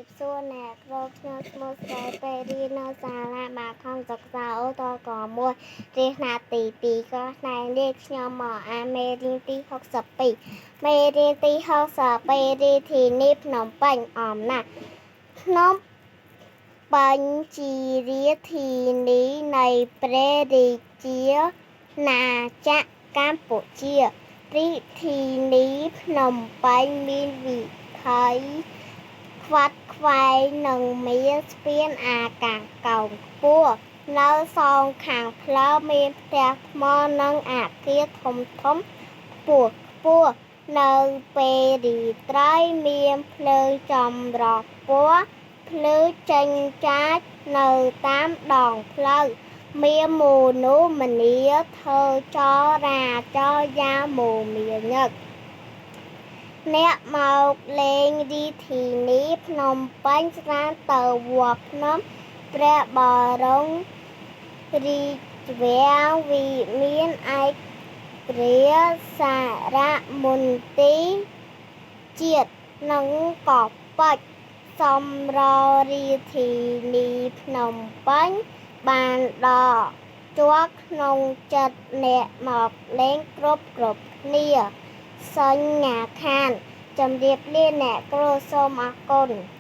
បសួរអ្នកគ្រូខ្ញុំឈ្មោះស្រីពេរីនៅសាលាបាខំសិក្សាអូតក1រៀនថ្នាក់ទី2ក៏ផ្នែកនេះខ្ញុំមកអានមេរៀនទី62មេរៀនទី62រាជធានីភ្នំពេញអមណាស់ភ្នំពេញជារាជធានីនៃព្រះរាជាណាចក្រកម្ពុជារាជធានីភ្នំពេញមានវិថី ខ្វាត់ខ្វែងនិងមានស្ពានអាកាសកោងខ្ពស់នៅសងខាងផ្លូវមានផ្ទះថ្មនិងអាគារធំធំខ្ពស់ខ្ពស់នៅពេលរាត្រីមានភ្លើងចម្រុះពណ៌ភ្លឺចេញចាចនៅតាមដងផ្លូវមានមនុស្សម្នាធ្វើចរាចរយ៉ាងមមាញឹក អ្នកមកលេងរាជធានីភ្នំពេញច្រើនទៅវត្តភ្នំព្រះបរមរាជវាំងវិមានឯករាជ្យសារមន្ទីរជាតិនិងកោះពេជ្រសម្ររាជធានីភ្នំពេញបានដល់ជាប់ក្នុងចិត្តអ្នកមកលេងគ្រប់គ្រប់គ្នាសញ្ញាខានជំរាបលាអ្នកគ្រូសូមអរគុណ។